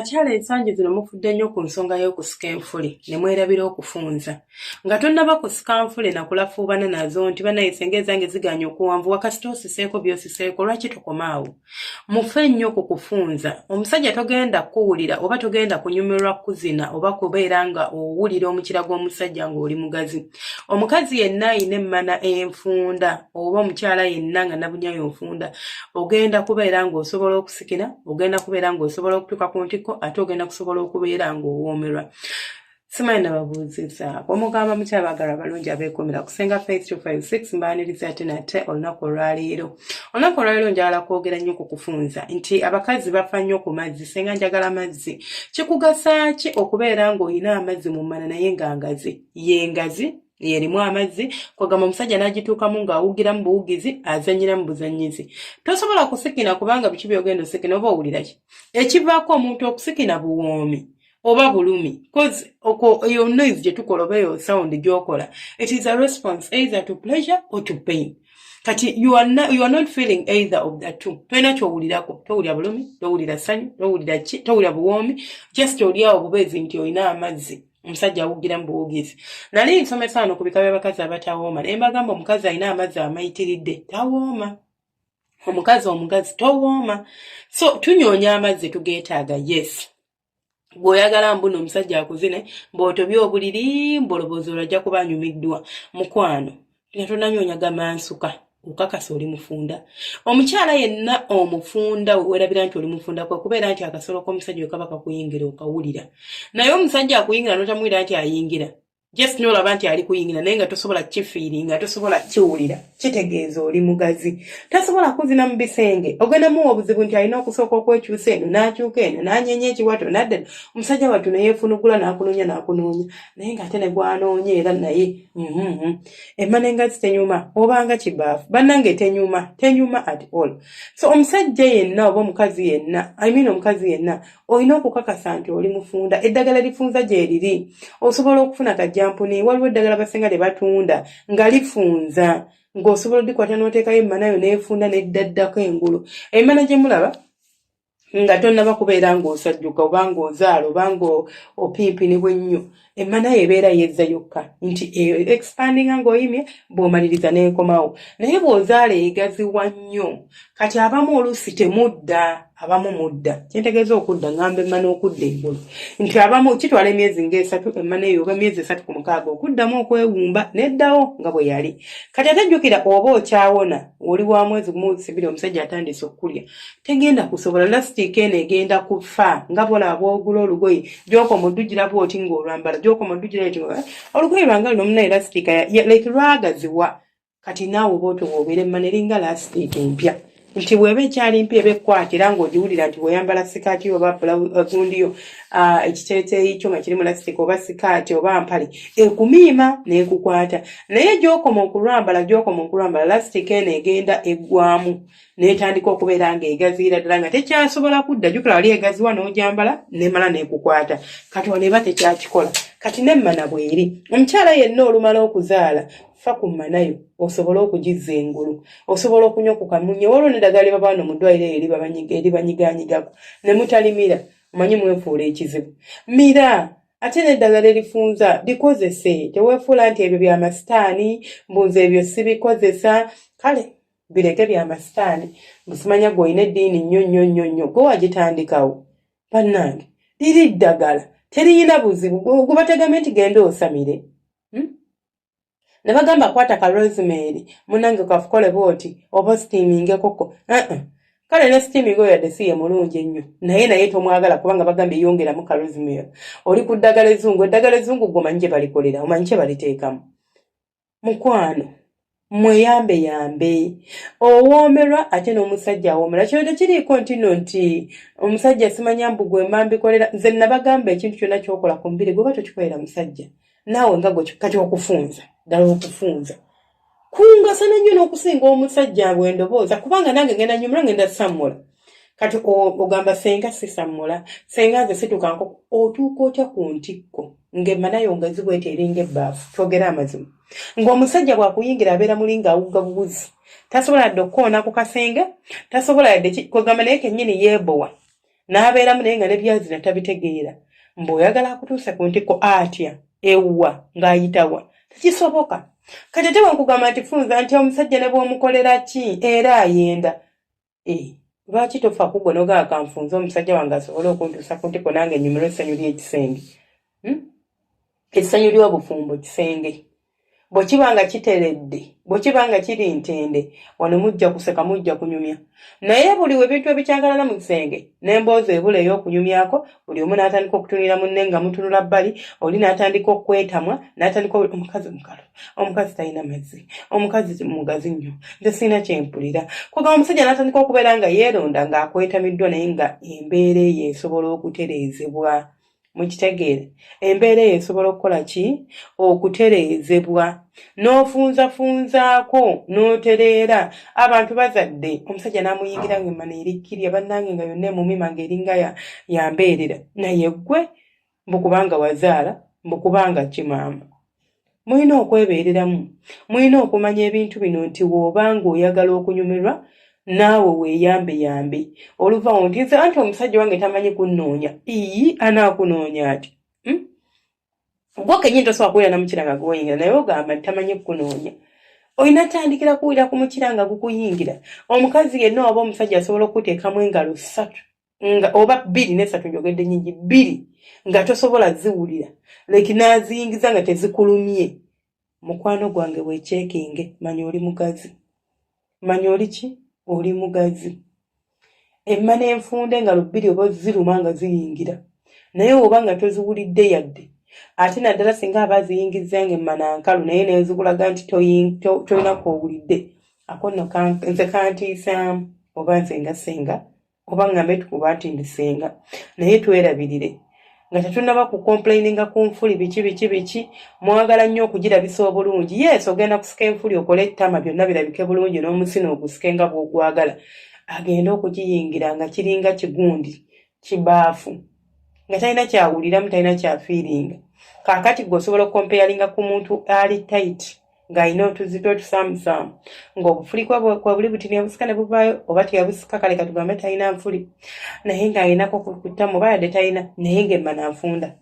Abakyala ensangi zino mufudde nnyo ku nsonga y'okusika enfuli ne mwerabira okufunza. Nga tonnaba kusika nfuli na kulafuubana nazo nti bannaye senga ezange zigaanye okuwanvuwa kasita osiseeko by'osiseeko lwaki tokoma awo? Mufe nnyo ku kufunza. Omusajja togenda kukuwulira oba togenda kunyumirwa kuzina oba kubeera nga owulira omukira gw'omusajja ng'oli mugazi. Omukazi yenna alina emmana enfunda oba omukyala yenna nga nabunyayo nfunda ogenda kubeera ng'osobola okusikira ogenda kubeera ng'osobola okutuuka ku ntikko ate ogenda kusobola okubeera ng'owoomerwa. Simanyi nababuuzizaako omugamba mutya abaagalwa abalungi abeekuumira ku Ssenga Faith 256 mbaaniriza ate nate olunaku olwaleero. Olunaku olwaleero njagala kwogera nnyo ku kufunza nti abakazi bafa nnyo ku mazzi. Senga njagala mazzi. Kikugasa ki okubeera ng'olina amazzi mu mmana naye nga ngazi? Ye ngazi yerimu amazzi kwegamba omusajja n'agituukamu ng'awugiramu buwugizi azannyiramu buzannyizi tosobola kusikina kubanga biki byogenda osikina oba owulira ki ekivaako omuntu okusikina buwoomi oba bulumi cause okwo eyo noise gye tukola oba eyo sound gy'okola it is a response either to pleasure or to pain kati you are not feeling either of the two. Tolina kyowulirako, towulira bulumi, towulira ssanyu, towulira ki, towulira buwoomi, just oli awo bubeezi nti olina amazzi omusajja awugira mu buwugizi. Nali nsomesa wano ku bika by'abakazi abatawooma naye mbagamba omukazi alina amazzi amayitiridde tawooma, omukazi omugazi towooma. So tunyoonya amazzi, tugeetaaga. Yes, bw'oyagala mbuno omusajja akuzine mbw'otobye obuliri mboloboozi olwo ajja kuba anyumiddwa. Mukwano, nga tonanyoonya gamansuka okakasa oli mufunda. Omukyala yenna omufunda wewerabira nti oli mufunda kwe kubeera nti akasolo k'omusajja we kaba kakuyingira okawulira, naye omusajja akuyingira notamuwulira nti ayingira, just nolaba nti ali kuyingira naye nga tosobola kifiiringa, tosobola kiwulira, kitegeeza oli mugazi. Tasobola kuzina mu bisenge, ogenda muwa obuzibu nti alina okusooka okwekyusa eno n'akyuka eno n'anyenya ekiwato nadda. Omusajja wattu neyeefunugula n'akunoonya n'akunoonya naye ng'ate ne gwanoonya era naye Emmana engazi tenyuma obanga kibaafu bannange, tenyuma, tenyuma at all. So omusajja yenna oba omukazi yenna, I mean omukazi yenna, olina okukakasa nti oli mufunda. Eddagala lifunza gyeriri, osobola okufuna kajjampuni. Waliwo eddagala basenga lye batunda nga lifunza, ng'osobola odikwata n'oteekayo emmanayo n'efunda neddaddako engulu. Emmana gye mulaba nga tonnaba kubeera ng'osajjuka oba ng'ozaala oba ng'opimpinibwa ennyo, emmana yo ebeera yezza yokka nti expandinga ng'oyimye, bw'omaliriza n'ekomawo. Naye bw'ozaala egaziwa nnyo. Kati abamu oluusi temudda, abamu mudda. Kyentegeeza okudda, ŋŋamba emmana okudda engulu nti abamu kitwala emyezi ng'esatu emmana eyo oba emyezi 3 ku 6 okuddamu okwewumba neddawo nga bwe yali. Kati ate jjukira oba okyawona, oli wa mwezi 1 2 omusajja atandise okukulya, tegenda kusobola. Lasitiika eno egenda kufa nga bwolaba bwogula olugoye gyokoma odugira bwoti ng'olwambala, gyokoma odugira oti olugoye lwange luno munaye lasitiika like lwagaziwa. Kati naawe oba otyo bw'obeera, emmana eringa lasitiika empya nti bw'eba ekyali mpya eba ekkwata era ng'ogiwulira nti bw'oyambala sikaati oba gundiyo ekiteeteeyi kyo nga kirimu lasitiika oba sikaati oba mpale ekumiima n'ekukwata. Naye gy'okoma okulwambala, gy'okoma okulwambala, lasitiika eno egenda eggwamu n'etandika okubeera ng'egaziira ddala nga tekyasobola kudda. Jjukira wali egaziwa n'ogyambala nemala n'ekukwata, kati wano eba tekyakikola. Kati nemmana bw'eri, omukyala yenna olumala okuzaala, fa ku mmanayo osobole okugizza engulu. Osobola okunywa ku kamunye, waliwo n'eddagala lye babaana mu ddwaliro eyo eribanyiganyigako ne mutalimira. Omanyi mwefuula ekizibu, mira ate n'eddagala erifunza likozese. Teweefuula nti ebyo bya masitaani, mbunze ebyo sibikozesa. Kale bireke bya masitaani, mbusimanya gwe olina eddiini nnyo nnyo nnyo nnyo, gwe wagitandikawo. Bannange, liri ddagala teriyina buzibu. Gwe bategamye nti genda osamire, Ne bagamba kwata ka rosemary munange kafukole bwoti oba ositiimingekoko. Uh-uh. Kale ne steaming oyo yadde si ye mulungi ennyo, naye tomwagala kubanga bagambye yongeramu ka rosemary. Oli ku ddagala ezzungu, eddagala ezzungu gwe omanyi gye balikolera, omanyi kye baliteekamu. Mukwano, mweyambe yambe owoomerwa ate n'omusajja awoomerwa. Kino tekiriiko nti no nti omusajja simanya mbu gwe mba mbikolera nze. Nabagamba ekintu kyonna ky'okola ku mubiri gwe oba tokikolera musajja naawe nga gwe. Kati okufunza ddala, okufunza kungasana nnyo n'okusinga omusajja bwe ndobooza, kubanga nange ngenda nyumira, ngenda sammula. Kati ogamba senga sisammula, senga nze situka nkoko. Otuuka otya ku ntikko ng'emmanayo ngazi bwete eringa ebbaafu? Twogere amazima, ng'omusajja bw'akuyingira abeera muli ng'awugga bubuzi, tasobola yadde okukoona ku kasenge, tasobola yadde kwegamba naye kennyini yeebowa. N'abeeramu naye nga ne byazina tabitegeera. Mbu oyagala akutuuse ku ntikko atya? Ewwa ng'ayitawa? Tekisoboka. Kati ate bwenkugamba nti funza nti omusajja ne bw'omukolera ki era ayenda. Eh, lwaki tofa kugwe nogamba kanfunze omusajja wange asobole okuntuusa ku ntikko nange nyumirwe essanyu ly'ekisenge? Essanyu ly'obufumbo kisenge. Bwe kiba nga kiteredde, bwe kiba nga kiri ntende, wano mujja kuseka, mujja kunyumya. Naye buli we bintu ebikyankalana mu kisenge, n'emboozi ebula ey'okunyumyako, buli omu n'atandika okutunulira munne nga mutunula bbali, oli n'atandika okwetamwa, n'atandika omukazi mukalu, omukazi talina mazzi, omukazi mugazi nnyo, nze sirina kye mpulira. Kwegamba omusajja n'atandika okubeera nga yeeronda ng'akwetamiddwa naye nga embeera eyo esobola okutereezebwa. Mukitegeere, embeera eyo esobola okukola ki? Okutereezebwa. N'ofunzafunzaako n'otereera. Abantu bazadde, omusajja n'amuyingira ng'emmana erikkirya bannange nga yonna emumima ng'eringa ya mbeerera. Naye ggwe mbu kubanga wazaala, mbu kubanga ki maama. Mulina okwebeereramu. Mulina okumanya ebintu bino nti w'oba ng'oyagala okunyumirwa naawe weeyambeyambe. Oluva awo nti nze anti omusajja wange tamanyi kunnoonya. Ii, anaakunoonya atya? Gwe kennyini tosobola kuwulira na mukira nga guwuyingira naye ogamba nti tamanyi kukunoonya. Olina tandikira kuwulira ku mukira nga gukuyingira. Omukazi yenna oba omusajja asobola okukuteekamu engalo ssatu nga oba bbiri nesatu njogedde nyingi bbiri nga tosobola ziwulira like n'aziyingiza nga tezikulumye. Mukwano gwange weekyekinge, manya oli mugazi, manya oli ki, oli mugazi. Emmana enfunde engalo bbiri oba ziruma nga ziyingira naye oba nga toziwulidde yadde, ate naddala singa aba aziyingizza nga emmana nkalu naye nezikulaga nti tolina kwowulidde, ako nno nze kantiisaamu oba nze nga ssenga oba ngambe tukuba nti ndi ssenga. Naye twerabirire nga tetunnaba ku complaininga ku nfuli biki biki biki. Mwagala nnyo okugirabisa obulungi. Yes, ogenda kusika enfuli okole ettama byonna birabike bulungi n'omusino ogusike nga bw'ogwagala, agende okugiyingira nga kiringa kigundi kibaafu nga talina kyawuliramu, talina kyafiiringa. Kaakati gwe osobola okukompeyalinga ku muntu ali tight ng'alina otuzito otusaamusaamu ng'obufuli kwe buli buti neyabusika ne buvaayo oba teyabusika, kale katugambe talina nfuli naye ng'alinako ku ttamu oba yadde talina naye ng'emmana nfunda.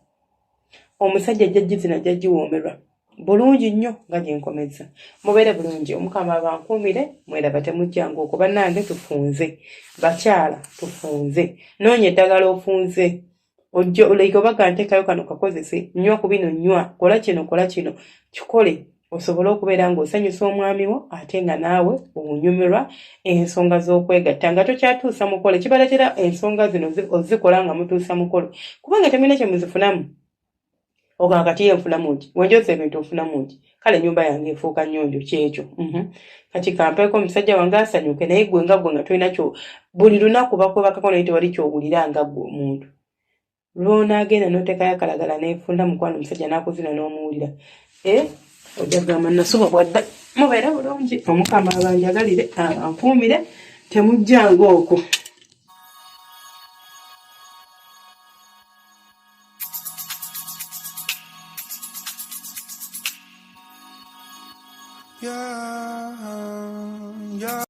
Omusajja ajja gizina, ajja giwoomerwa bulungi nnyo nga gye nkomezza. Mubeere bulungi, Omukama abankuumire, mweraba temujjanga okwo. Bannange tufunze, bakyala tufunze, noonya eddagala ofunze, ojja like oba nteekayo kano kakozese, nywa ku bino, nywa, kola kino, kola kino, kikole osobole okubeera ng'osanyusa omwami wo ate nga naawe onyumirwa ensonga z'okwegatta nga tokyatuusa mukolo. Kibaleetera ensonga zino ozikola nga mutuusa mukolo kubanga temulina kye muzifunamu. Ogamba kati ye nfunamu ki wenjoza ebintu, nfunamu ki? Kale ennyumba yange efuuka nnyonjo, kyekyo. Kati kampeeko omusajja wange asanyuke, naye gwe nga gwe nga tolina kyo, buli lunaku bakwebakako naye tewali kyowulira nga gwe omuntu. Lw'onaagenda n'oteekayo akalagala n'efunda mukwano, omusajja n'akuzina n'omuwulira, eh, ojja kugamba nasuba bwadda. Mubeere bulungi, Omukama abanjagalire, abankuumire, temujjanga okwo.